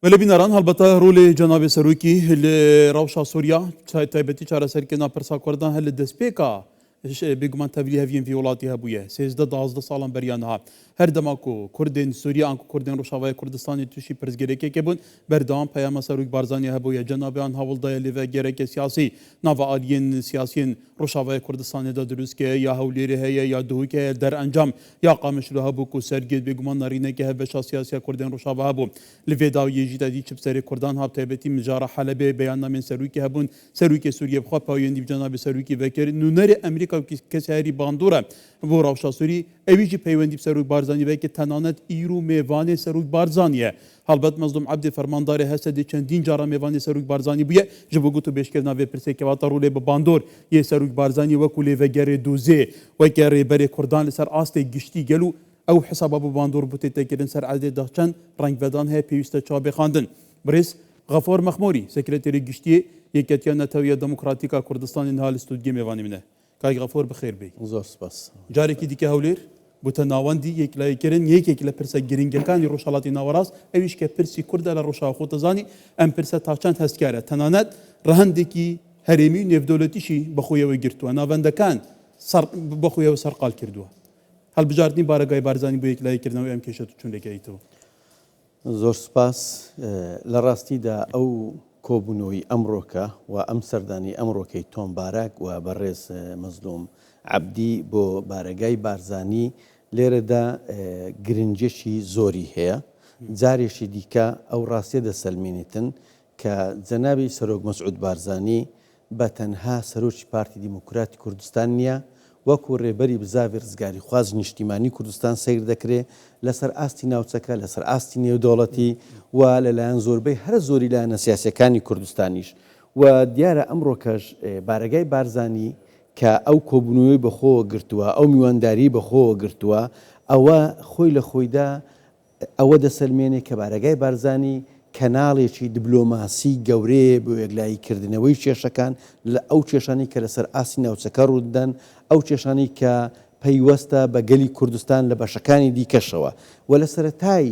Belê bîneran helbete rolê cenabê serokî li rewşa Sûriya taybetî çareserkirina pirsa Kurdan her li destpêka bêguman tevlî heviyên vî welatî hebûye. 13 12 salan beriya niha. Her dema ku Kurdên Sûriye an ku Kurdên Rojavayê Kurdistanê tûşî pirsgirêkekê bûn, berdewam peyama Serok Barzanî hebûye. Cenabê an hewl daye li vegereke siyasî nava aliyên siyasiyên Rojavayê Kurdistanê de dirûst ke ya Hewlêrê heye ya Duhokê heye derencam ya Qamişlo hebû ku sergê bêguman nerîneke hevbeşa siyasiya Kurdên Rojava hebû. Li vê dawiyê jî te dît çi bi serê Kurdan hat taybetî mijara Helebê beyannamên Serokê hebûn. Serokê Sûriyê bi xwe payendî bi cenabê Serokî vekir. Nûnerê Amerîka ku kesê herî bandor e bo rewşa Sûrî ewî jî peywendî bi Serok Barzanî vekir tenanet îro mêvanê Serok Barzanî ye. Helbet Mezlûm Ebdê fermandarê HSDê çendîn caran mêvanê Serok Barzanî bûye ji bo gotûbêjkirina vê pirsê kewata rolê bi bandor yê Serok Barzanî wekû lêvegerê dozê weke rêberê Kurdan li ser astê giştî gel û ew hesaba bi bandor bû tê tekirin ser erdê de çend rengvedan heye pêwîst e çawa bê xwendin. Birêz Xefor Mexmûrî, Sekreterê Giştiyê Yeketiya Netewî ya Demokratîk a Kurdistanê niha li stûdiyê mêvanê min e. Kak Xefor bi xêr bê. Zor spas. Carekî dîke Hewlêr bû te nawendî yeklayîkirin yekek li pirse girîngekanî Rojhelatî Nawerast ewîş ke pirsî Kurd e li Rojava xwe te zanî em pirse ta çend hestiyar e tenanet rehendekî herêmî û nêvdewletî jî bi xwe yewe girtiwe navendekan ser bi xwe yewe serqal kirdiwe. Helbijartinî baregayê Barzanî bo yeklayîkirina wê em kêşe tu çûn lêke dîtiwe. زۆر سوپاس. لە ڕاستیدا ئەو کۆبوونەوەی ئەمڕۆکە و ئەم سەردانەی ئەمڕۆکەی تۆم باراک و بەڕێز مەزلوم عەبدی بۆ بارەگای بارزانی لێرەدا گرنگیەکی زۆری هەیە. جارێکی دیکە ئەو ڕاستیە دەسەلمێنێتن کە جەنابی سەرۆک مەسعود بارزانی بە تەنها سەرۆکی پارتی دیموکراتی کوردستان نییە، وەکو رێبەری بزاڤی رزگاریخوازی نیشتیمانی کوردستان سەیر دەکرێ لەسەر ئاستی ناوچەکە، لەسەر ئاستی نێودەوڵەتی و لەلایەن زۆربەی هەرە زۆری لایەنە سیاسیەکانی کوردستانیش و دیارە ئەمڕۆکەش بارەگای بارزانی کە ئەو کۆبونەوەی بەخۆوە گرتووە، ئەو میوانداریەی بەخۆوە گرتووە، ئەوە خۆی لە خۆیدا ئەوە دەسەلمێنێ کە بارەگای بارزانی کەناڵێکی دبلۆماسی گەورەیە بۆ یەکلایی کردنەوەی کێشەکان لە ئەو کێشانەی کە لەسەر ئاستی ناوچەکە ڕوودەدەن، ئەو کێشانەی کە پەیوەستە بە گەلی کوردستان لە بەشەکانی دیکەشەوە و لە سەرەتای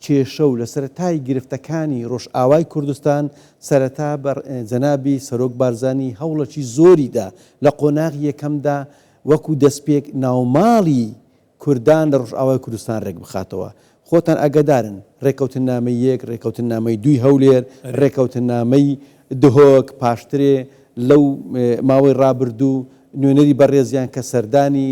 کێشە و لە سەرەتای گرفتەکانی ڕۆژئاوای کوردستان سەرەتا بە جەنابی سەرۆک بارزانی هەوڵێکی زۆری دا لە قۆناغی یەکەمدا وەکوو دەستپێک ناوماڵی کوردان لە ڕۆژئاوای کوردستان ڕێکبخاتەوە. خۆتان ئاگادارن ڕێکەوتننامەی یەک، ڕێکەوتننامەی دووی هەولێر، ڕێکەوتننامەی دهۆک، پاشترێ لەو ماوەی ڕابردوو نوێنەری بەڕێزیان کە سەردانی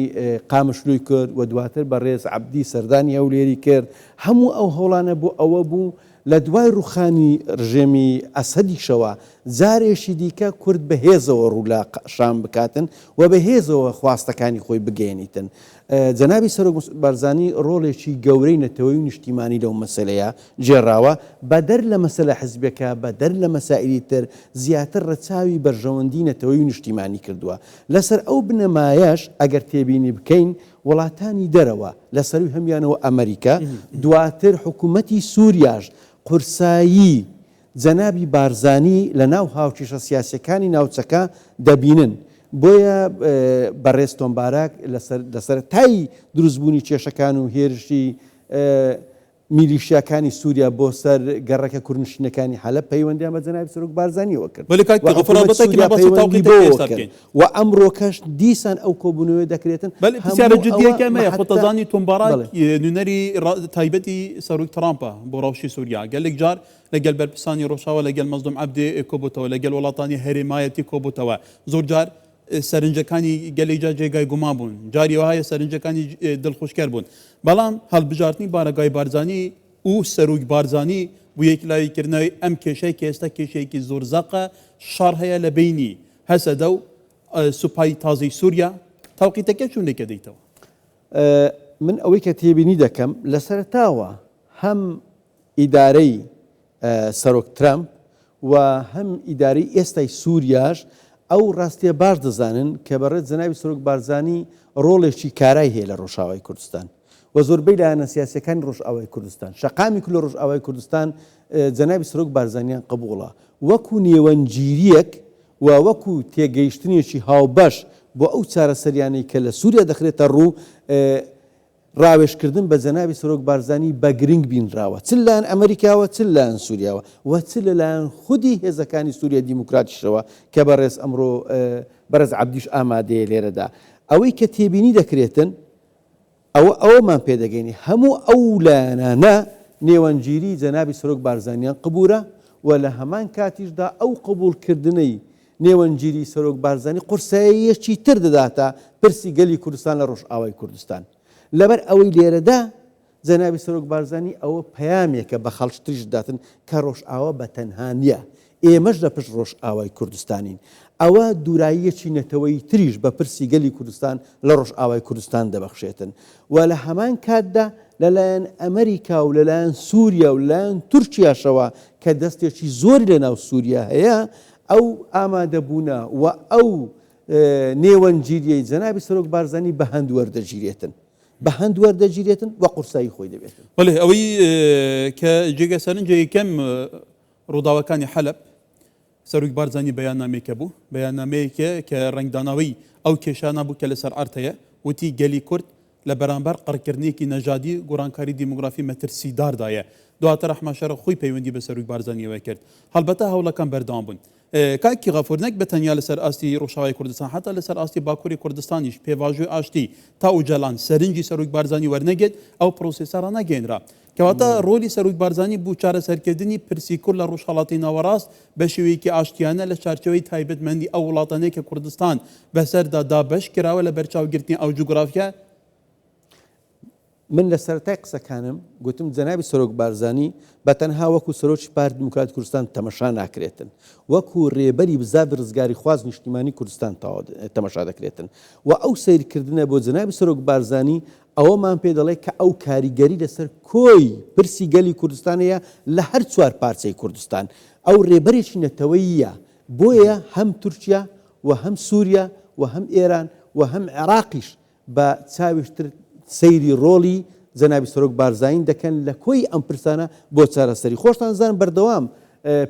قامشلوی کرد و دواتر بەڕێز عەبدی سەردانی هەولێری کرد، هەموو ئەو هەوڵانە بۆ ئەوە بوو لە دوای ڕووخانی ڕژێمی ئەسەدیشەوە جارێکی دیکە کورد بە هێزەوە ڕوو لە شام بکاتن و بە هێزەوە خواستەکانی خۆی بگەیەنیتن. جەنابی سەرۆک مەسعود بارزانی ڕۆڵێکی گەورەی نەتەوەیی و نیشتیمانی لەو مەسەلەیە گێڕاوە، بەدەر لە مەسەلە حزبیەکە، بەدەر لە مەسائیلی تر، زیاتر ڕەچاوی بەرژەوەندی نەتەوەیی و نیشتیمانی کردووە. لەسەر ئەو بنەمایەش ئەگەر تێبینی بکەین وڵاتانی دەرەوە، لە سەرووی هەموویانەوە ئەمریکا، دواتر حکوومەتی سووریاش قورسایی جەنابی بارزانی لە ناو هاوکێشە سیاسییەکانی ناوچەکە دەبینن. بۆیە بەڕێز تۆم باراک لە سەرەتای دروستبوونی کێشەکان و هێرشی میلیشیاکانی سووریا بۆ سەر گەڕەکە کوردنشینەکانی حەلەب پەیوەندیان بە جەنابی سەرۆک بارزانییەوە کرد بەلێ کاک و غەفور حکوومەتی ئەڵبەتە سووریا کە باسی پەیوەندی تەوقیتەکەی بەوە ئێستا کرد بکەین. و ئەمڕۆکەش دیسان ئەو کۆبوونەوەیە دەکرێتن بەلێ پرسیارە هەموو ئەوە جدییەکە ئەمەیە خۆ مەحەتە تەزانی تۆم باراک بەڵێ. نوێنەری تایبەتی سەرۆک ترامپە بۆ ڕەوشی سووریا گەلێک جار لەگەل بەرپرسانی ڕۆژاوا لەگەل مەزلوم عەبدی کۆبۆتەوە لەگەل وڵاتانی هەرێمایەتی کۆبۆتەوە زۆر جار سەرنجەکانی گەلێک جار جێگای گومان بوون جاری وەهایە سەرنجەکانی دڵخۆشکەر بوون بەڵام هەڵبژاردنی بارەگای بارزانی و سەرۆک بارزانی بۆ یەکلاییکردنەوەی ئەم کێشەیە کە ئێستا کێشەیەکی زۆر زەقە شەڕ هەیە لە بەینی هەسەدە و سوپای تازەی سووریا تەوقیتەکە چون لێکە دەیتەوە؟ من ئەوەی کە تێبینی دەکەم لە سەرەتاوە هەم ئیدارەی سەرۆک ترەمپ و هەم ئیدارەی ئێستای سووریاش ئەو ڕاستیە باش دەزانن کە بەڕێز جەنابی سەرۆک بارزانی ڕۆڵێکی کارای هەیە لە ڕۆژاوای کوردستان و زۆربەی لایەنە سیاسیەکانی ڕۆژئاوای کوردستان شەقامی کورد لە ڕۆژئاوای کوردستان جەنابی سەرۆک بارزانیان قبوڵە وەکو نێوەندگیریەک و وەکو تێگەیشتنێکی هاوبەش بۆ ئەو چارەسەریانەی کە لە سووریا دەخرێتە ڕوو. ڕاوێژکردن بە جەنابی سەرۆک بارزانی بە گرنگ بینراوە چ لەلایەن ئەمریکاوە چ لەلایەن سوریاوە و چ لەلایەن خودی هێزەکانی سوریای دیموکراتیشەوە کە بەڕێز ئەمڕۆ بەڕێز عەبدیش ئامادەیە لێرەدا. ئەوەی کە تێبینی دەکرێتن ئەوە ئەوەمان پێدەگەینێ هەموو ئەو لایەنانە نێوەندگیری جەنابی سەرۆک بارزانیان قبورە و لە هەمان کاتیشدا ئەو قبوڵکردنەی نێوەندگیری سەرۆک بارزانی قورساییەکی تر دەداتە پرسی گەلی کوردستان لە ڕۆژئاوای کوردستان. لەبەر ئەوەی لێرەدا جەنابی سەرۆک بارزانی ئەوە پەیامێکە بە خەڵکی تریش دەداتن کە ڕۆژئاوا بە تەنها نییە، ئێمەش لە پشت ڕۆژئاوای کوردستانین. ئەوە دووراییەکی نەتەوەیی تریش بە پرسی گەلی کوردستان لە ڕۆژئاوای کوردستان دەبەخشێتن و لە هەمان کاتدا لە لایەن ئەمریکا و لە لایەن سووریا و لە لایەن تورکیاشەوە کە دەستێکی زۆری لە ناو سووریا هەیە ئەو ئامادەبوونە و ئەو نێوەندگیرییەی جەنابی سەرۆک بارزانی بە هەند وەردەگیرێتن. بە هەند وەردەگیرێتن و قورسایی خۆی دەبێتن. بەڵێ ئەوەی کە جێگە سەرنجە یەکەم ڕووداوەکانی حەلەب سەرۆک بارزانی بەیاننامەیەکە بوو بەیاننامەیەکە کە ڕەنگدانەوەی ئەو کێشانە بوو کە لەسەر عەرد هەیە وتی گەلی کورد لە بەرامبەر قڕکردنێکی نەژادی گۆڕانکاری دیموگرافی مەترسیداردایە دواتر ئەحمەد شەرع خۆی پەیوەندی بە سەرۆک بارزانیەوە کرد هەڵبەتە هەوڵەکان بەردەوام بوون کاکی غەفور نەک بە تەنیا لەسەر ئاستی ڕۆژئاوای کوردستان حتا لەسەر ئاستی باکووری کوردستانیش پێڤاژۆی ئاشتی تا ئوجالان سەرنجی سەرۆک بارزانی وەرنەگرت ئەو پرۆسێسە ڕانەگەیەنرا. کەواتە ڕۆلی سەرۆک بارزانی بو چارەسەرکردنی پرسی کورد لە ڕۆژهەڵاتی ناوەڕاست بە شێوەیەکی ئاشتیانە لە چارچێوەی تایبەتمەندی ئەو وڵاتانەی کە کوردستان بەسەردا دابەش کراوە لە بەرچاوگرتنی ئەو جوگرافیا من لە سەرەتای قسەکانم گوتم جەنابی سەرۆک بارزانی بە تەنها وەکو سەرۆکی پارتی دیموکراتی کوردستان تەمەشا ناکرێتن، وەکو رێبەری بزاڤی رزگاریخواز نیشتیمانی کوردستان تەمەشا دەکرێتن و ئەو سەیرکردنە بۆ جەنابی سەرۆک بارزانی ئەوەمان پێ دەڵێت کە ئەو کاریگەری لەسەر کۆی پرسی گەلی کوردستان هەیە لە هەر چوار پارچەی کوردستان. ئەو رێبەرێکی نەتەوەییە بۆیە هەم تورکیا و هەم سوریا و هەم ئێران و هەم عێراقیش بە چاویش تر سەیری ڕۆڵی جەنابی سەرۆک بارزانی دەکەن لە کۆی ئەم پرسانە بۆ چارەسەری. خۆشتان زان بەردەوام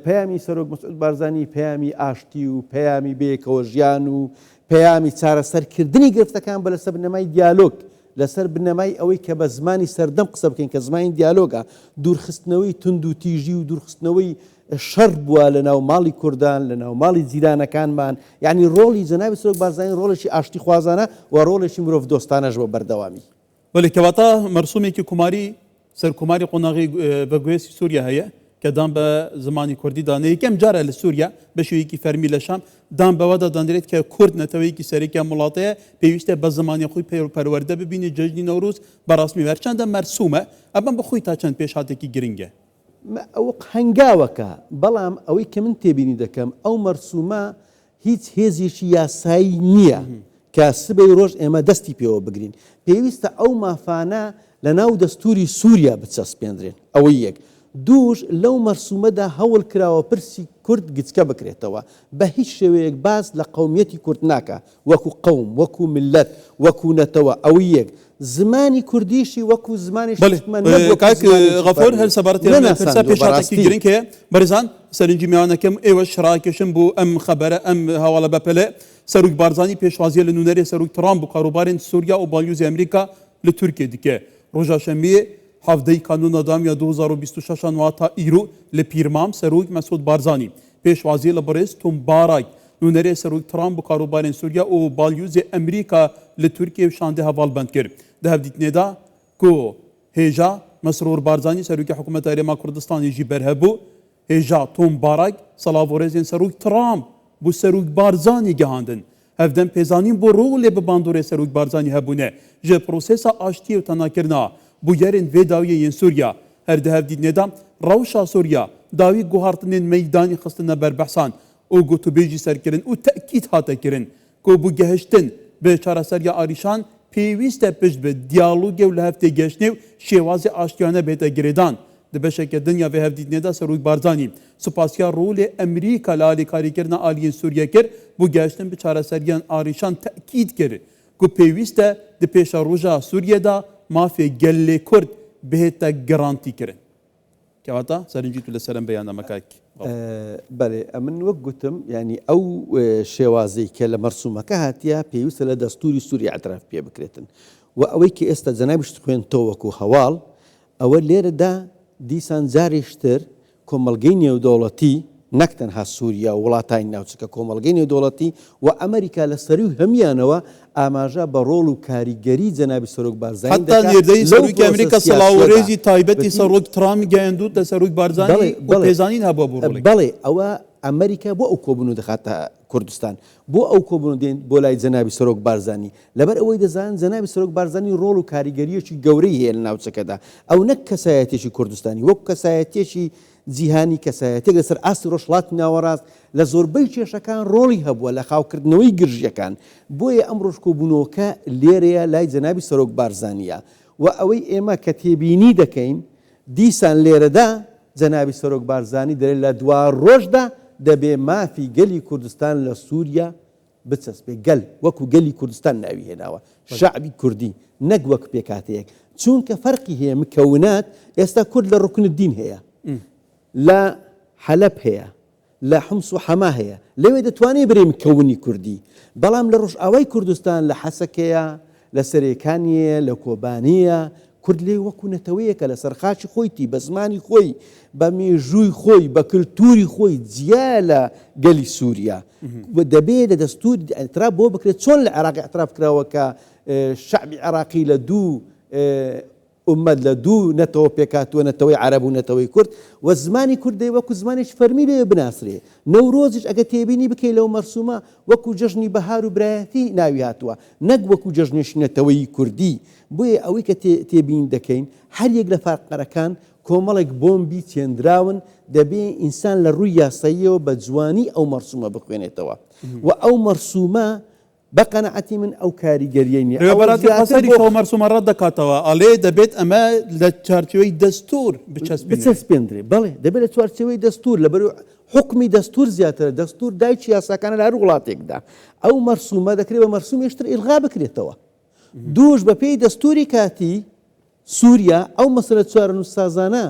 پەیامی سەرۆک مەسعود بارزانی پەیامی ئاشتی و پەیامی بەیەکەوە ژیان و پەیامی چارەسەرکردنی گرفتەکان بە لەسەر بنەمای دیالۆگ لەسەر بنەمای ئەوەی کە بە زمانی سەردەم قسە بکەین کە زمانی دیالۆگە دوورخستنەوەی توندوتیژی و دوورخستنەوەی شەڕ بووە لە ناو ماڵی کوردان، لە ناو ماڵی جیرانەکانمان، یانی ڕۆڵی جەنابی سەرۆک بارزانی ڕۆڵێکی ئاشتیخوازانە و ڕۆڵێکی مرۆڤدۆستانەش بووە بەردەوامی. بەلی کەواتە مەرسومێکی کوماری سەرکۆماری قۆناغی بەگوێزی سوریا هەیە کە دان بە زمانی کوردی دانێ یەکەم جارە لە سوریا بە شێوەیەکی فەرمی لە شام دان بەوەدا دەندرێت کە کورد نەتەوەیەکی سەرەکی ئەم وڵاتەیە پێویستە بە زمانی خۆی پەروەردە ببینێ جەژنی نەورۆز بە ڕەسمی هەرچەندە مەرسومە ئەمە بەخۆی تا چەند پێشهاتێکی گرنگە. ئەوە هەنگاوەکە، بەڵام ئەوەی کە من تێبینی دەکەم ئەو مەرسومە هیچ هێزێکی یاسایی نییە کە سبەی ڕۆژ ئێمە دەستی پێوە بگرین. پێویستە ئەو مافانە لە ناو دەستووری سووریا بچەسپێندرێن. ئەوەی یەک. دووش، لەو مەرسومەدا هەوڵ کراوە پرسی کورد گچکە بکرێتەوە. بە هیچ شێوەیەک باس لە قەومیەتی کورد ناکا. وەکو قەوم، وەکو میللەت، وەکو نەتەوە، ئەوەی یەک. زمانی کوردیشی وەکو زمانێکی بەڵێ نیشتمان نەک وەکو کاک زمانێکی غەفور هەر فەرمی سەبارەت ئەم پرسە نەناساندووە. پێشهاتێکی بەڕاستی. گرنگ هەیە بەڕێزان سەرنجی میوانەکەم ئێوەش ڕاکێشم بۆ ئەم خەبەرە ئەم هەواڵە بەپەلە سەروک بارزانی پێشوازیە لە نوونەرێ سەروک تڕامپ بۆ کاروبارێن سوریا و باڵیوزی ئەمریکا لە تورکیە دکێ ڕۆژا شەممیێ حەڤدەی کانونا دام یا 2026 ان واتا ئیرو لە پیرمام سەروک مەسعود بارزانی پێشوازی لە بەڕێز تۆم باراک، نوێنەرێ سەرۆک ترامپ بۆ کاروبارێن سوریا و باڵیوزێ ئەمریکا لە تورکیە و شاندێ هەڤاڵبەند کرد. دە هەڤدیتنێ دا کو هێژا مەسرور بارزانی سەرۆکی حکوومەتا هەرێما کوردستانێ ژی بەرهەڤ بوو، هێژا تۆم باراک سڵاڤ و رێزێن سەرۆک ترامپ بۆ سەرۆک بارزانی گەهاندن. هەڤدەم پێزانین بۆ رۆڵێ بە باندۆرێ سەرۆک بارزانی هەبوونێ ژە پرۆسێسا ئاشتیێ و تەناکرنا بویەرێن ڤێ داویێ یێن سوریا. هەر دە هەڤدیتنێ دا رەوشا سوریا داوی گوهارتنێن مەیدانی خستنە بەر بەحسان و گوتوبێژی سەر کرن و تەئکید هاتە کرن کو بو گەهشتن بە چارەسەریا ئاریشان پێویستە پشت بە دیالوگێ و لەهەڤ تێگەهشتنێ و شێوازێ ئاشتیانە بێتە گرێدان. دە بەشەکە دن یا ڤێ هەڤدیتنێ دا سەروک بارزانی سوپاسیا رۆلێ ئەمریکا لە ئالیکاریکردنا ئالیێن سوریە کرد بو گەهشتن بە چارەسەریان ئاریشان تەئکید کرد کو پێویستە دە پێشەڕوژا سوریە دا مافێ گەلێ کورد بهێتە گەرانتی کرن. کەواتە سەرنجی تو لەسەر ئەم بەیاننامە کاک غەفور. بەلێ ئەمن وەک گوتم یانی ئەو شێوازەی کە لە مەرسومەکە هاتیە پێویستە لە دەستوری سوریە ئیعتراف پێ بکرێتن. و ئەوەی کە ئێستا جەنابیشت خوێندتەوە وەکو هەواڵ، ئەوە لێرەدا دیسان جارێکی تر کۆمەڵگەی نێودەوڵەتی نەک تەنها سوریا و وڵاتانی ناوچەکە کۆمەڵگەی نێودەوڵەتی و ئەمریکا لە سەروی هەمویانەوە ئاماژە بە ڕۆڵ و کاریگەری جەنابی سەرۆک بارزانی حەتا دەکا نێردەی لەو سەرۆکی پرۆسە ئەمریکا سڵاو و سیاسیەدا. ڕێزی تایبەتی بەپی سەرۆک ترامپ گەیاندووتە سەرۆک بارزانی بەڵێ و بەڵێ پێزانین هەبووە بۆ ڕۆڵی. بەڵێ ئەوە ئەمریکا بۆ ئەو کۆبوونەوە دەخاتە کوردستان بۆ ئەو کۆبوونەوە دێن بۆ لای جەنابی سەرۆک بارزانی لەبەر ئەوەی دەزانن جەنابی سەرۆک بارزانی ڕۆڵ و کاریگەرییەکی گەورەی هەیە لە ناوچەکەدا. ئەو نەک کەسایەتییەکی کوردستانی، وەکو کەسایەتییەکی جیهانی، کەسایەتییەک لەسەر ئاستی ڕۆژهەڵاتی ناوەڕاست لە زۆربەی کێشەکان ڕۆڵی هەبووە لە خاوکردنەوەی گرژییەکان. بۆیە ئەمڕۆش کۆبوونەوەکە لێرەیە لای جەنابی سەرۆک بارزانییە و ئەوەی ئێمە کە تێبینی دەکەین دیسان لێرەدا جەنابی سەرۆک بارزانی دەلێ لە دواڕۆژدا دەبێ مافی گەلی کوردستان لە سووریا بچەسپێ، گەل وەکو گەلی کوردستان ناوی هێناوە، شەعبی کوردی، نەک وەک پێکهاتەیەک، چوونکە فەرقی هەیە مکەونات، ئێستا کورد لە ڕوکن الدین هەیە، لە حەلەب هەیە، لە حومس و حەما هەیە، لەوێ دەتوانێ برێ مکەونی کوردی، بەڵام لە ڕۆژئاوای کوردستان لە حەسەکەیە، لە سەرێکانییە، لە کۆبانێیە، کورد لێ وەکو نەتەوەیەکە لەسەر خاکی خۆیتی، بە زمانی خۆی، بە مێژووی خۆی، بە کلتوری خۆی جیایە لە گەلی سوریا و دەبێ لە دەستور ئیعتراف بۆ بکرێت، چۆن لە عێراق ئیعتراف کراوە کە شەعبی عێراقی لە دوو ئوممەت لە دوو نەتەوە پێکهاتووە، نەتەوەی عەرەب و نەتەوەی کورد و زمانی کورد دەبێ وەکو زمانێکی فەرمی لەوێ بناسرێ. نەورۆزیش ئەگەر تێبینی بکەی لەو مەرسومە وەکو جەژنی بەهار و برایەتی ناوی هاتووە نەک وەکو جەژنێکی نەتەوەیی کوردی. بۆیە ئەوەی کە تێبینی دەکەین هەر یەک لە فەرقەکان کۆمەڵێک بۆمبی چێندراون، دەبێ ئینسان لە ڕووی یاساییەوە بە جوانی ئەو مەرسومە بخوێنێتەوە و ئەو مەرسومە بە قەناعەتی من ئەو کاریگەریەی نیە. ئەوە ڕێوەبەراتی زیاتر خۆسەریش بۆ ئەو مەرسومە ڕەت دەکاتەوە، ئەڵێ دەبێت ئەمە لە چوارچێوەی دەستوور بچەسپێنرێ. بچەسپێندرێ، بەڵێ دەبێت لە چوارچێوەی دەستوور، لەبەرئەوەی حوکمی دەستوور زیاترە، دەستوور دایکی یاساکانە لە هەر وڵاتێکدا. ئەو مەرسومە دەکرێ بە مەرسومێش تر ئیلغا بکرێتەوە. دووش بەپێی دەستووری کاتی سووریا ئەو مەسەلە چارەنووسسازانە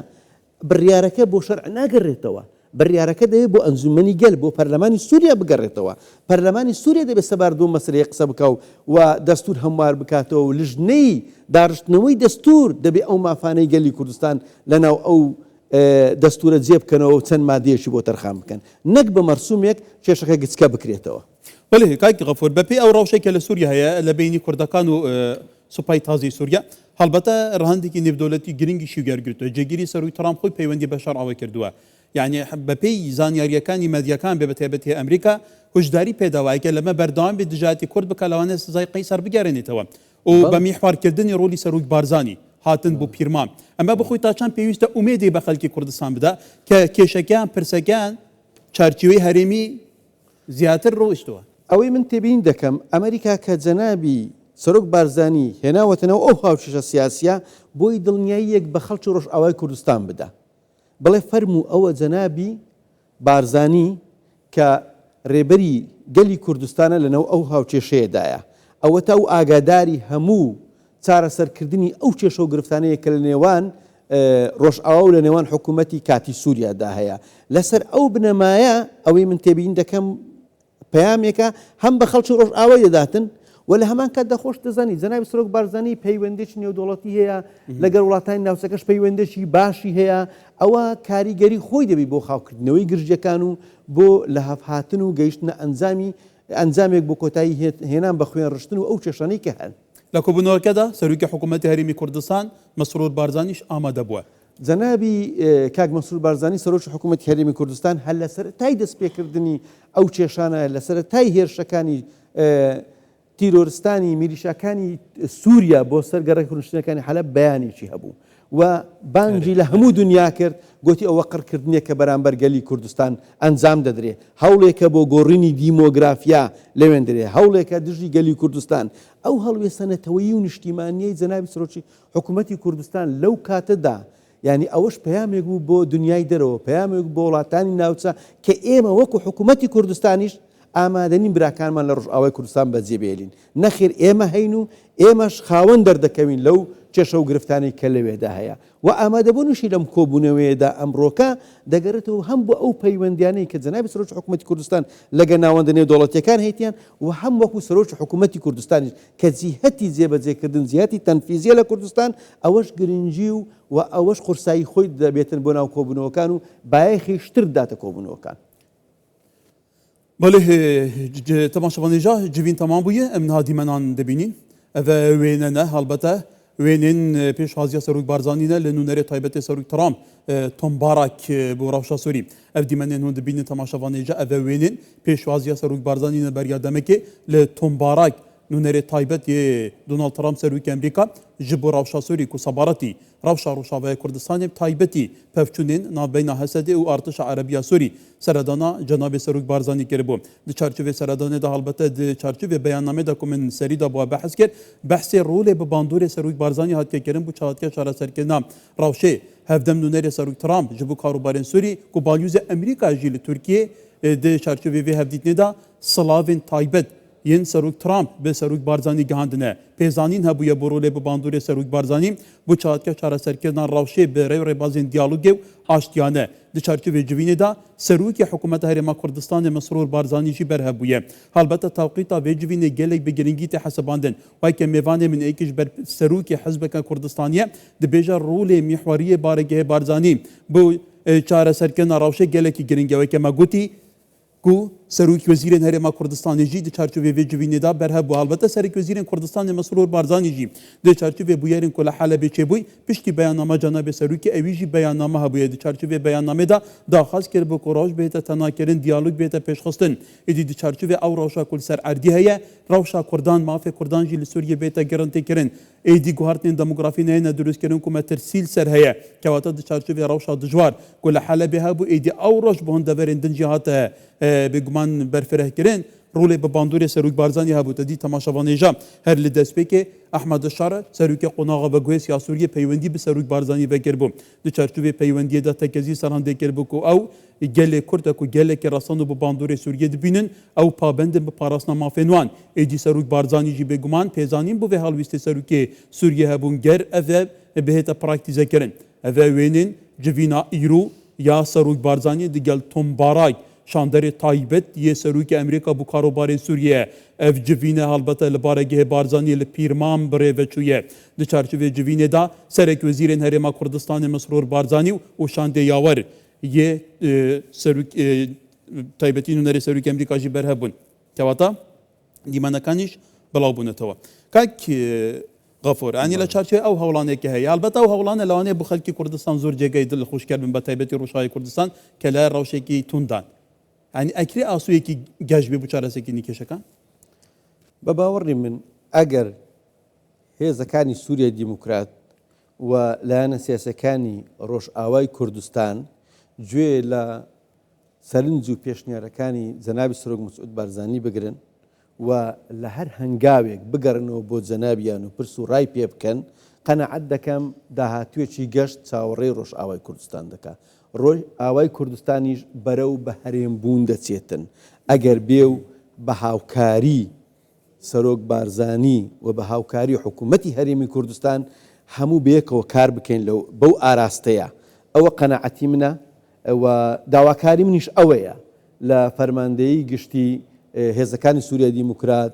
بڕیارەکە بۆ شەرع ناگەرێتەوە، بڕیارەکە دەبێت بۆ ئەنجوومەنی گەل، بۆ پەرلەمانی سووریا بگەڕێتەوە، پەرلەمانی سووریا دەبێت سەبارەت بەو مەسەلەیە قسە بکا و و دەستوور هەموار بکاتەوە و لژنەی داڕشتنەوەی دەستوور دەبێت ئەو مافانەی گەلی کوردستان لەناو ئەو دەستوورە جێ بکەنەوە و چەند مادەیەکی بۆ تەرخان بکەن، نەک بە مەرسوومێک کێشەکە گچکە بکرێتەوە. بەڵێ کاک غەفور، بەپێی ئەو ڕەوشەی کە لە سووریا هەیە لە بەینی کوردەکان و سوپای تازەی سووریا، هەڵبەتە ڕەهەندێکی نێودەوڵەتی گرنگیشی وەرگرتووە، جێگیری سەرۆک ترامپ خۆی پەیوەندی بە شەرعەوە کردووە، یانی بەپێی زانیارییەکانی مەدیاکان بێ بەتایبەتی ئەمریکا هۆشداری پێداوە ئەگەر لەمە بەردەوام بێت دژایەتی کورد بکات لەوانەیە سزای قەیسەر بگەرێنێتەوە و بە میحوارکردنی ڕۆلی سەرۆک بارزانی هاتن بۆ پیرمام ئەمە بخۆی تا چەند پێویستە ئومێدی بە خەلکی کوردستان بدا کە کێشەکەیان پرسەکەیان چارچێوەی هەرێمی زیاتر ڕۆیشتووە. ئەوەی من تێبینی دەکەم ئەمریکا کە جەنابی سەرۆک بارزانی هێناوەتە ناو ئەو هاوکێشە سیاسیە بۆی دڵنیاییەک بە خەڵکی ڕۆژئاوای کوردستان بدا بڵێ فەرموو ئەوە جەنابی بارزانی کە رێبەری گەلی کوردستانە لەناو ئەو هاوکێشەیەدایە ئەوەتا ئەو ئاگاداری هەموو چارەسەرکردنی ئەو کێشە و گرفتانەیە کە لە نێوان ڕۆژئاوا و لە نێوان حکوومەتی کاتی سووریادا هەیە. لەسەر ئەو بنەمایە ئەوەی من تێبینی دەکەم پەیامێکە هەم بە خەڵکی ڕۆژئاوای دەداتن و لە هەمان کاتدا خۆش دەزانی جەنابی سەرۆک بارزانی پەیوەندێکی نێودەوڵەتی هەیە لەگەڵ وڵاتانی ناوچەکەش پەیوەندێکی باشی هەیە ئەوە کاریگەری خۆی دەبی بۆ خاوکردنەوەی گرژیەکان و بۆ لەهەڤهاتن و گەیشتنە ئەنجامی ئەنجامێک بۆ کۆتایی هێنان بە خوێن ڕشتن و ئەو کێشانەی کە هەن. لە کۆبوونەوەکەدا سەرۆکی حکوومەتی هەرێمی کوردستان مەسرور بارزانیش ئامادە بووە. جەنابی کاک مەسرور بارزانی سەرۆکی حکوومەتی هەرێمی کوردستان هەر لە سەرەتای دەستپێکردنی ئەو کێشانە، لە سەرەتای هێرشەکانی تیرۆرستانی میلیشاکانی سووریا بۆ سەر گەڕەکە کوردنشینەکانی حەلەب بەیانێکی هەبوو و بانگی لە هەموو دنیا کرد، گۆتی ئەوە قڕکردنێکە بەرامبەر گەلی کوردستان ئەنجام دەدرێ، هەوڵێکە بۆ گۆڕینی دیمۆگرافیا لەوێندرێ، هەوڵێکە دژی گەلی کوردستان. ئەو هەڵوێستە نەتەوەیی و نیشتیمانییەی جەنابی سەرۆکی حکوومەتی کوردستان لەو کاتەدا، یانی ئەوەش پەیامێک بوو بۆ دنیای دەرەوە، پەیامێک بوو بۆ وڵاتانی ناوچە کە ئێمە وەکوو حکوومەتی کوردستانیش ئامادەنین براکانمان لە ڕۆژئاوای کوردستان بەجێ بێلین، نەخێر ئێمە هەین و ئێمەش خاوەن دەردەکەوین لەو کێشە و گرفتانەی کە لەوێدا هەیە و ئامادەبوونیشی لەم کۆبوونەوەیەدا ئەمڕۆکە دەگەرێتەوە هەم بۆ ئەو پەیوەندیانەی کە جەنابی سەرۆکی حکوومەتی کوردستان لەگە ناوەندە نێودەوڵەتییەکان هەیتیان و هەم وەکوو سەرۆکی حکوومەتی کوردستانیش کە جیهەتی جێبەجێکردن جیهەتی تەنفیزییە لە کوردستان ئەوەش گرنگی و و ئەوەش قورسایی خۆی دەبێتن بۆ ناو کۆبوونەوەکان و بایەخیش تر داتە کۆبوونەوەکان. بەڵێ تەماشەوان هێژا جڤین تەمام بوویە ئەم نها دیمەنان دەبینین ئەڤ وێنە نە هەڵبەتە وێنێن پێشوازیە سەرۆک بارزانی نە لە نوونەرێ تایبەتێ سەرۆک ترامپ تۆم باراک بۆ ڕەوشا سوری ئەv دیمەنێن هûn dibînin temaşevan hêja ev wênên pêşwaziya Serok Barzanî ne beriya demekê li Tom Barak nûnerê taybet yê Donald Trump Serokê Amerîka ji bo rewşa Sûrî ku sebaretî rewşa Rojavayê Kurdistanê bi taybetî pevçûnên navbeyna Hesedê û Artêşa Erebî ya Sûrî seredana cenabê Serok Barzanî kiribû. Di çarçovê seredanê de helbete di çarçovê beyannamê de ku min serî de bû behs kir, behsê rolê bi bandorê Serok Barzanî hatiye kirin bo çaletkiya çareserkirina rewşê. Hevdem nûnerê Serok Trump ji bo karûbarên Sûrî ku balyozê Amerîkayê jî li Tirkiyê di çarçovê vê hevdîtinê de silavên taybet Yên Serok Trump bi Serok Barzanî gihandine. Pêzanîn hebûye bo rolê bi bandorê Serok Barzanî bo çaletke çareserkirina rewşê bi rê û rêbazên diyalogê û aştiyane. Di çarçovê civînê de Serokê Hikûmeta Herêma Kurdistanê Mesrûr Barzanî jî ber hebûye. Helbete tewqîta vê civînê gelek bi girîngî tê hesibandin. Weke mêvanê min êkî ji ber Serokê Hizbeke Kurdistanî ye dibêje rolê mîhweriyê baregehê Barzanî bo çareserkirina rewşê gelekî girîng e. Weke me gotî Ku Serokwezîrên Herêma Kurdistanê jî di çarçovê vê civînê de berhev bû. Helbete Serokwezîrên Kurdistanê Mesrûr Barzanî jî di çarçovê bûyerên ku li Helebê çêbûy, piştî beyannama cenabê Serokê ewî jî beyanname hebûye. Di çarçovê beyannamê de daxwaz kiribû ku rewş bihête tenakirin, diyalog bihête pêşxistin. Êdî di çarçovê ew rewşa ku li ser erdî heye, rewşa Kurdan, mafê Kurdan jî li Sûriyê bihête girintîkirin. Êdî guhertinên demografî neyêne dirustkirin ku metirsî li ser heye. Kewata di çarçovê rewşa dijwar ku li Helebê hebû êdî ew roj bi hin deverên din jî hate bêguman berfirehkirin. Rolê bi bandorê Serok Barzanî hebû. Te dît temaşevanêja her li destpêkê Ehmed Şer serokê qonaxa veguhêz ya Sûriyê peywendî bi Serok Barzanî vekiribû. Di çarçovê peywendiyê de tekezî ser hindê kiribû ku ew gelê Kurd e ku gelekî resen û bi bandorê Sûriyê dibînin, ew pabend in bi parastina mafên wan. Êdî Serok Barzanî jî bêguman pêzanîn bo vê helwîstê Serokê Sûriyê hebûn ger ev e bihête praktîzekirin. Ev e wênên civîna îro ya Serok Barzanî digel Tom Barak, şanderê taybet yê Serokê Amerîka bo karobarên Sûriyê ye. Ev civîne helbete li baregehê Barzanî li Pîrman birêve çûye. Di çarçovê civînê de Serekwezîrên Herêma Kurdistanê Mesrûr Barzanî û şandê Yawer yê Serok taybetî nûnerê Serokê Amerîka jî berhev bûn. Kewata dîmenekanîş belav bûnetewe. Kak Gafor, yanî li çarçovê ew hewlaneke heye. Helbet ew hewlane lewanê bo xelkê Kurdistan zor cêgeyê dil xweşker bin, bi taybetî Rojavayê Kurdistan ke li rewşekî tund dan. Yanî ekrê asoyekî geş bê bo çareserkirina kêşekan? Bi bawerî min eger هێزەکانی سوریای دیموکرات و لایەنە سیاسیەکانی ڕۆژئاوای کوردستان گوێ لە سەرنج و پێشنیارەکانی جەنابی سەرۆک مەسعود بارزانی بگرن و لە هەر هەنگاوێک بگەڕنەوە بۆ جەنابیان و پرس و ڕای پێ بکەن، قەناعەت دەکەم داهاتوویەکی گەشت چاوەڕێی ڕۆژئاوای کوردستان دەکا. ڕۆژئاوای کوردستانیش بەرەو بە هەرێمبوون دەچێتن ئەگەر بێ و بە هاوکاری سەرۆک بارزانی و بە هاوکاری حکوومەتی هەرێمی کوردستان هەموو بەیەکەوە کار بکەین لەو بەو ئاراستەیە. ئەوە قەناعەتی منە و داواکاری منیش ئەوەیە لە فەرماندەیی گشتی هێزەکانی سووریای دیموکرات،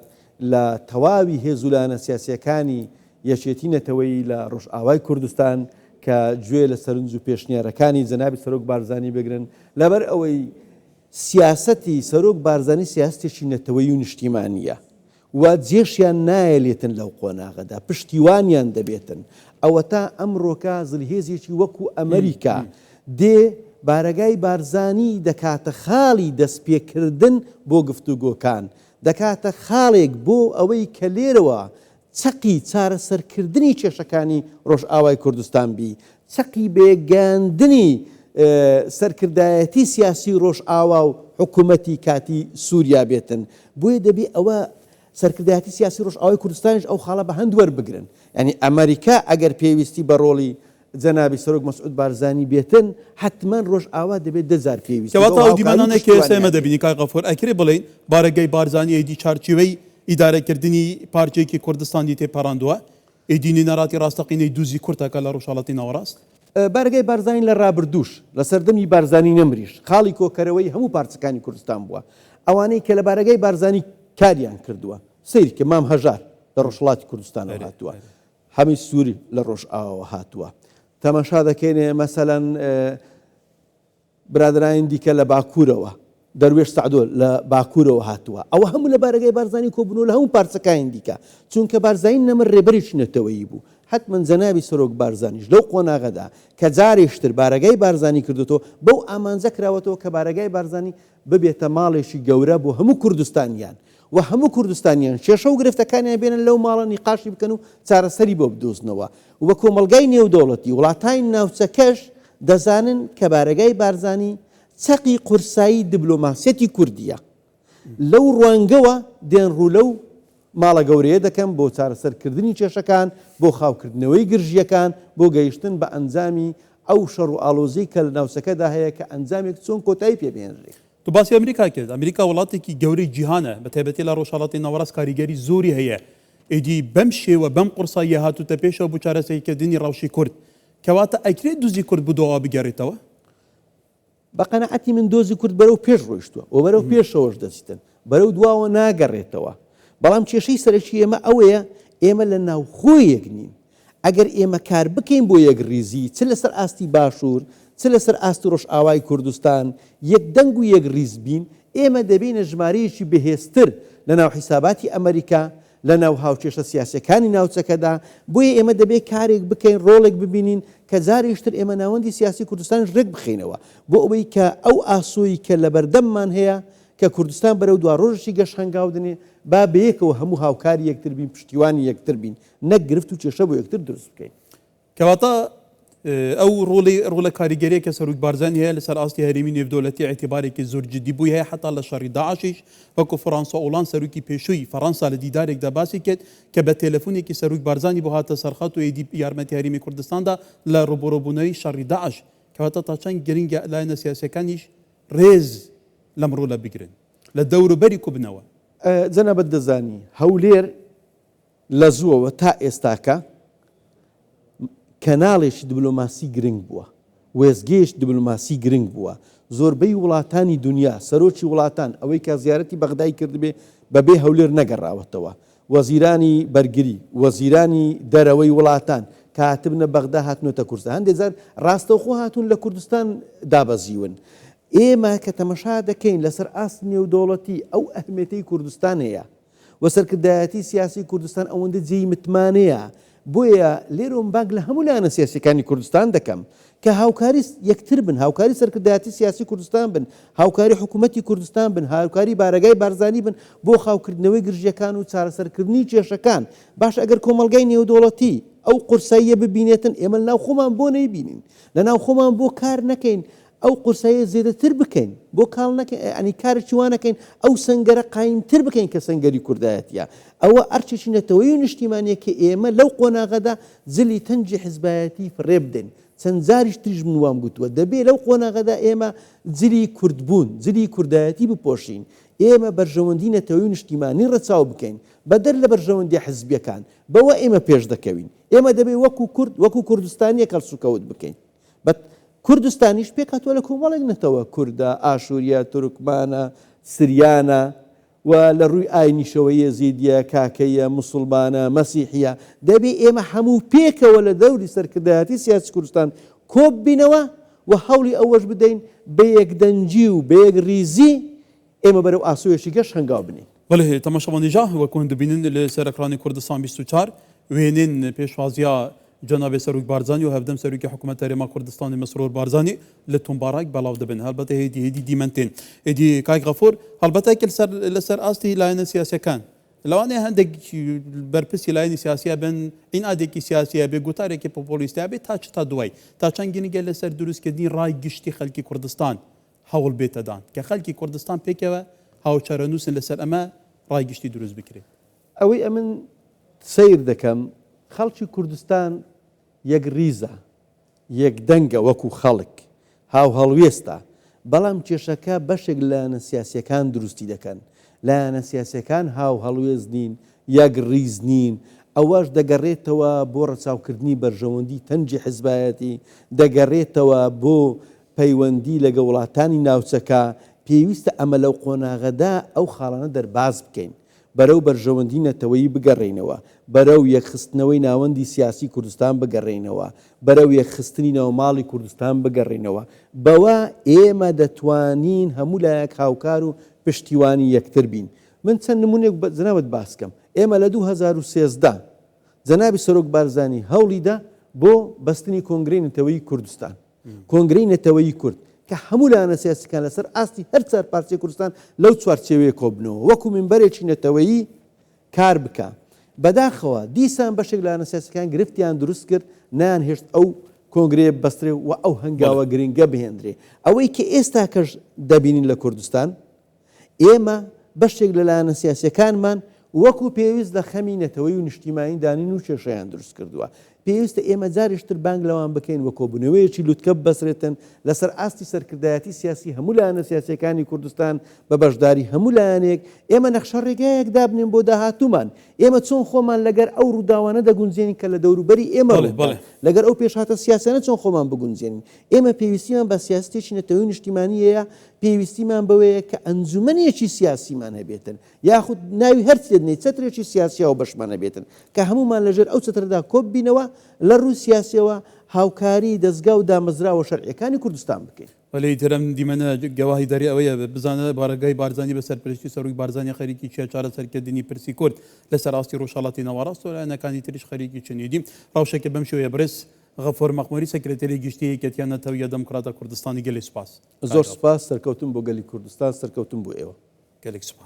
لە تەواوی هێز و لایەنە سیاسییەکانی یەکێتی نەتەوەیی لە ڕۆژئاوای کوردستان کە گوێ لە سەرنج و پێشنیارەکانی جەنابی سەرۆک بارزانی بگرن، لەبەر ئەوەی سیاسەتی سەرۆک بارزانی سیاسەتێکی نەتەوەیی و نیشتیمانییە و جێشیان نایەلێتن لەو قۆناغەدا پشتیوانیان دەبێتن. ئەوەتا ئەمرۆکە زلهێزێکی وەکو ئەمریکا دێ بارەگای بارزانی دەکاتە خاڵی دەستپێکردن بۆ گفتوگۆکان، دەکاتە خاڵێک بۆ ئەوەی کە لێرەوە چەقی چارەسەرکردنی کێشەکانی ڕۆژئاوای کوردستان بی، چەقی بەیەکگەیاندنی سەرکردایەتی سیاسی ڕۆژئاوا و حکومەتی کاتی سوریا بێتن. بۆیە دەبێ ئەوە سەرکردایەتی سیاسی ڕۆژئاوای کوردستانیش ئەو خاڵە بە هەند وەربگرن. یانی ئەمەریکا ئەگەر پێویستی بە ڕۆڵی جەنابی سەرۆک مەسعود بارزانی بێتن، حەتمەن ڕۆژئاوا دەبێ دە جار پێویستی کەواتە بەو ئەو هاوکاری و دیمەنانەی کە ئێستا ئێمە پشتیوانییە. دەبینین کاک غەفور، ئەکرێ بڵێین بارەگای بارزانی ئیدی چارچێوەی ئیدارەکردنی پارچەیەکی کوردستانی تێپەڕاندووە؟ ئیدی نوێنەراتی ڕاستەقینەی دوزی کورد ئەکا لە ڕۆژهەڵاتی ناوەڕاست؟ بارەگای بارزانی لە ڕابردووش، لە سەردەمی بارزانی نەمریش، خاڵی کۆکەرەوەی هەموو پارچەکانی کوردستان بووە. ئەوانەی کە لە بارەگای بارزانی کاریان کردووە، سەیرکە مام هەژار لە ڕۆژهەڵاتی کوردستانەوە هاتووە، حەمید سووری لە ڕۆژئاواوە هاتووە. تەماشا دەکەینێ مەسەلەن برادەرانی دیکە لە باکوورەوە، دەروێش سەعدۆ لە باکوورەوە هاتووە، ئەوە هەموو لە بارەگای بارزانی کۆبوونەوە لە هەموو پارچەکانی دیکە، چونکە بارزانی نەمر رێبەرێکی نەتەوەیی بوو، حەتمەن جەنابی سەرۆک بارزانیش لەو قۆناغەدا کە جارێشتر بارەگای بارزانی کردۆتەوە بەو ئامانجە کراوەتەوە کە بارەگای بارزانی ببێتە ماڵێکی گەورە بۆ هەموو کوردستانیان و هەموو کوردستانیان کێشە و گرفتەکانیان بێنن لەو ماڵە نیقاشی بکەن و چارەسەری بۆ بدۆزنەوە و کۆمەڵگای نێودەوڵەتی وڵاتانی ناوچەکەش دەزانن کە بارەگای بارزانی چەقی قورسایی دبلۆماسیەتی کوردیە لەو ڕوانگەوە دێن ڕوو لەو ماڵە گەورەیە دەکەن بۆ چارەسەرکردنی کێشەکان، بۆ خاوکردنەوەی گرژییەکان، بۆ گەیشتن بە ئەنجامی ئەو شەڕ و ئاڵۆزیەی کە لە ناوچەکەدا هەیە کە ئەنجامێک چۆن کۆتایی پێ بهێنرێ. تۆ باسی ئەمریکا کرد، ئەمریکا وڵاتێکی گەورەی جیهانە، بە تایبەتی لە ڕۆژهەڵاتی ناوەڕاست کاریگەری زۆری هەیە، ئیدی بەم شێوە بەم قورساییە هاتووتە پێشەوە بۆ چارەسەریکردنی ڕەوشی کورد، کەواتە ئەکرێ دۆزی کورد بۆ دواوە بگەڕێتەوە؟ بە قەناعەتی من دۆزی کورد بەرەو پێش ڕۆیشتووە و بەرەو پێشەوەش دەچیتن، بەرەو دواوە ناگەڕێتەوە. بەڵام کێشەی سەرەکی ئێمە ئەوەیە ئێمە لە ناوخۆ یەک نین. ئەگەر ئێمە کار بکەین بۆ یەکڕیزی چ لەسەر ئاستی باشوور، چ لەسەر ئاستی ڕۆژئاوای کوردستان، یەک دەنگ و یەک ڕیز بین، ئێمە دەبینە ژمارەیەکی بەهێزتر لەناو حیساباتی ئەمەریکا، لە ناو هاوکێشە سیاسیەکانی ناوچەکەدا، بۆیە ئێمە دەبێ کارێک بکەین، ڕۆڵێک ببینین کە جارێکش تر ئێمە ناوەندی سیاسی کوردستانیش ڕێک بخەینەوە، بۆ ئەوەی کە ئەو ئاسۆی کە لەبەردەممان هەیە کە کوردستان بەرەو دواڕۆژێکی گەش هەنگاو دەنێ، با بەیەکەوە هەموو هاوکاری یەکتر بین، پشتیوانی یەکتر بین، نەک گرفت و کێشە بۆ یەکتر دروست بکەین. کەواتە ئەو ڕۆڵی ڕۆڵە کاریگەریە کە سەرۆک بارزانی هەیە لەسەر ئاستی هەرێمی نێودەوڵەتی ئیعتیبارێکی زۆر جدی بووی هەیە حەتا لە شەڕی داعشیش وەکو فرانسوا ئۆلاند سەرۆکی پێشووی فەڕەنسا لە دیدارێکدا باسی کرد کە بە تەلەفونێکی سەرۆک بارزانی بۆ هاتە سەرخەت و ئیدی یارمەتی هەرێمی کوردستاندا لە ڕووبەڕووبوونەوەی شەڕی داعش کەواتە تا چەند گرنگە لایەنە سیاسیەکانیش ڕێز لەم ڕۆڵە بگرن لە دەوروبەری کوبنەوە. جەنابت دەزانی هەولێر لە زووەوە تا ئێستاکە کەناڵێکی دبلۆماسی گرنگ بووە، وێستگەیەکی دبلۆماسی گرنگ بووە، زۆربەی وڵاتانی دونیا، سەرۆکی وڵاتان ئەوەی کە زیارەتی بەغدای کردبێ بەبێ هەولێر نەگەڕاوەتەوە، وەزیرانی بەرگری، وەزیرانی دەرەوەی وڵاتان کە هاتبنە بەغدا هاتنۆتە کوردستان، هەندێ جار ڕاستەوخۆ هاتوون لە کوردستان دابەزیون. ئێمە کە تەمەشا دەکەین لەسەر ئاستی نێودەوڵەتی ئەو ئەهمیەتەی کوردستان هەیە، و سەرکردایەتی سیاسی کوردستان ئەوەندە جێی متمانەیە، بۆیە لێرەوە من بانگ لە هەموو لایەنە سیاسیەکانی کوردستان دەکەم کە هاوکاری یەکتر بن، هاوکاری سەرکردایەتی سیاسی کوردستان بن، هاوکاری حکوومەتی کوردستان بن، هاوکاری بارەگای بارزانی بن بۆ خاوکردنەوەی گرژیەکان و چارەسەرکردنی کێشەکان. باشە ئەگەر کۆمەڵگای نێودەوڵەتی ئەو قورساییە ببینێتن، ئێمە لەناو خۆمان بۆ نەیبینین؟ لەناو خۆمان بۆ کار نەکەین ئەو قورساییە زێدەتر بکەین، بۆ کاڵ نەکەین، یانی کارێکی وا نەکەین ئەو سەنگەرە قایمتر بکەین کە سەنگەری کوردایەتییە. ئەوە ئەرکێکی نەتەوەیی و نیشتیمانییە کە ئێمە لەو قۆناغەدا جلی تەنگی حزبایەتی فڕێ بدەین. چەند جاریش تریش من وام گوتووە، دەبێ لەو قۆناغەدا ئێمە جلی کوردبوون، جلی کوردایەتی بپۆشین. ئێمە بەرژەوەندی نەتەوەیی و نیشتیمانی ڕەچاو بکەین، بەدەر لە بەرژەوەندییە حزبییەکان. بەوە ئێمە پێش دەکەوین. ئێمە دەبێ وەکوو کورد، وەکوو کوردستانییەک هەڵسوکەوت بکەین. بە کوردستانیش پێکهاتووە لە کۆمەڵێک نەتەوە، کوردە، ئاشوورییە، تورکمانە، سریانە و لە ڕووی ئاینیشەوە یەزیدییە، کاکەییە، موسڵمانە، مەسیحییە. دەبێ ئێمە هەموو پێکەوە لە دەوری سەرکردایەتی سیاسی کوردستان کۆببینەوە و هەوڵی ئەوەش بدەین بە یەکدەنگی و بە یەکڕیزی ئێمە بەرەو ئاسۆیەکی گەش هەنگاو بنێین. بەڵێ تەماشاوان هێژا وەک هون دبینن لە سەر ئەکرانی کوردستان 24 وێنێن پێشوازیا جەنابێ سەروک بارزانی و هەڤدەم سەروکی حکومەت هەرێما کوردستانی مەسرور بارزانی لە تۆم باراک بەڵاو دبن هەڵبەتە هێدی هێدی دیمەن تێن ئێدی کاک غەفور هەڵبەتە کە لەسەر لەسەر ئاستی لایەنە سیاسیەکان لەوانەیە هەندێک بەرپرسی لایەنی سیاسیە بن عینادێکی سیاسیە بێ گوتارێکی پۆپۆلیستیا بێ تا چ تا دوای تا چەند گرنگە لەسەر دروستکردنی ڕای گشتی خەلکی کوردستان هەوڵ بێتە دان کە خەلکی کوردستان پێکەوە هاوچارەنووسن لەسەر ئەمە ڕای گشتی دروست بکرێت. ئەوەی ئەمن سەیر دەکەم خەڵکی کوردستان یەک ڕیزە، یەک دەنگە وەکو خەڵک، هاوهەڵوێستە، بەڵام کێشەکە بەشێک لە لایەنە سیاسیەکان دروستی دەکەن، لایەنە سیاسیەکان هاوهەڵوێست نین، یەک ڕیز نین، ئەوەش دەگەڕێتەوە بۆ ڕەچاوکردنی بەرژەوەندی تەنگی حزبایەتی، دەگەڕێتەوە بۆ پەیوەندی لەگە وڵاتانی ناوچەکە، پێویستە ئەمە لەو قۆناغەدا ئەو خاڵانە دەرباز بکەین، بەرەو بەرژەوەندی نەتەوەیی بگەڕێینەوە، بەرەو یەکخستنەوەی ناوەندی سیاسی کوردستان بگەڕێینەوە، بەرەو یەکخستنی ناوماڵی کوردستان بگەڕێینەوە، بەوە ئێمە دەتوانین هەموو لایەک هاوکار و پشتیوانی یەکتر بین. من چەند نمونەیەک بە جەنابت باس کەم، ئێمە لە 2013 جەنابی سەرۆک بارزانی هەوڵی دا بۆ بەستنی کۆنگرەی نەتەوەیی کوردستان، کۆنگرەی نەتەوەیی کورد کە هەموو لایەنە سیاسیەکان لەسەر ئاستی هەر چوار پارچەی کوردستان لەو چوارچێوەیە کۆببنەوە وەکو مینبەرێکی نەتەوەیی کار بکا. بەداخەوە دیسان بەشێک لایەنە سیاسیەکان گرفتیان دروست کرد نەیانهێشت ئەو کۆنگرەیە ببەسترێ و ئەو هەنگاوە گرنگە بهێندرێ. ئەوەی کە ئێستاکەش دەبینین لە کوردستان ئێمە بەشێک لە لایەنە سیاسیەکانمان وەکو پێویست لە خەمی نەتەوەی و نیشتیمانی دانین و کێشەیان دروست کردووە. پێویستە ئێمە جارێکی تر بانگ لەوان بکەین و کۆبوونەوەیەکی لوتکە ببەسرێتن لەسەر ئاستی سەرکردایەتی سیاسی هەموو لایەنە سیاسیەکانی کوردستان بە بەشداری هەموو لایەنێک ئێمە نەخشە ڕێگایەک دابنێن بۆ داهاتوومان. ئێمە چۆن خۆمان لەگەر ئەو ڕووداوانە دەگونجێنین کە لە دەوروبەری ئێمە ڕوودەدەن، لەگەر ئەو پێشهاتە سیاسیانە چۆن خۆمان بگونجێنین. ئێمە پێویستیمان بە سیاسەتێکی نەتەوەی و نیشتیمانی هەیە، پێویستیمان بەوەیە کە ئەنجومەنێکی سیاسیمان هەبێتن، یاخود ناوی هەر چیت نێ چەترێکی سیاسی هاوبەشمان هەبێتن کە هەموومان لەژێر ئەو چەترەدا کۆببینەوە لە ڕووی سیاسیەوە هاوکاری دەزگا و دامەزراوە شەرعیەکانی کوردستان بکەین. وەلێ ئیتر ئەم دیمەنە گەواهی دەری ئەوەیە بزانە بارەگای بارزانی بە سەرپەرشتی سەرۆک بارزانی خەریکی چیە چارەسەرکردنی پرسی کورد لەسەر ئاستی ڕۆژهەڵاتی ناوەڕاست و لایەنەکانی تریش خەریکی چن ئیدی ڕەوشێکە بەم شێوەیە بەڕێز غەفور مەخموری سکرتێری گشتی یەکێتیە نەتەویە دەموکراتە کوردستانی گەلێ سوپاس. زۆر سوپاس سەرکەوتن بۆ گەلی کوردستان سەرکەوتن بۆ ئێوە. گەلێک سوپاس.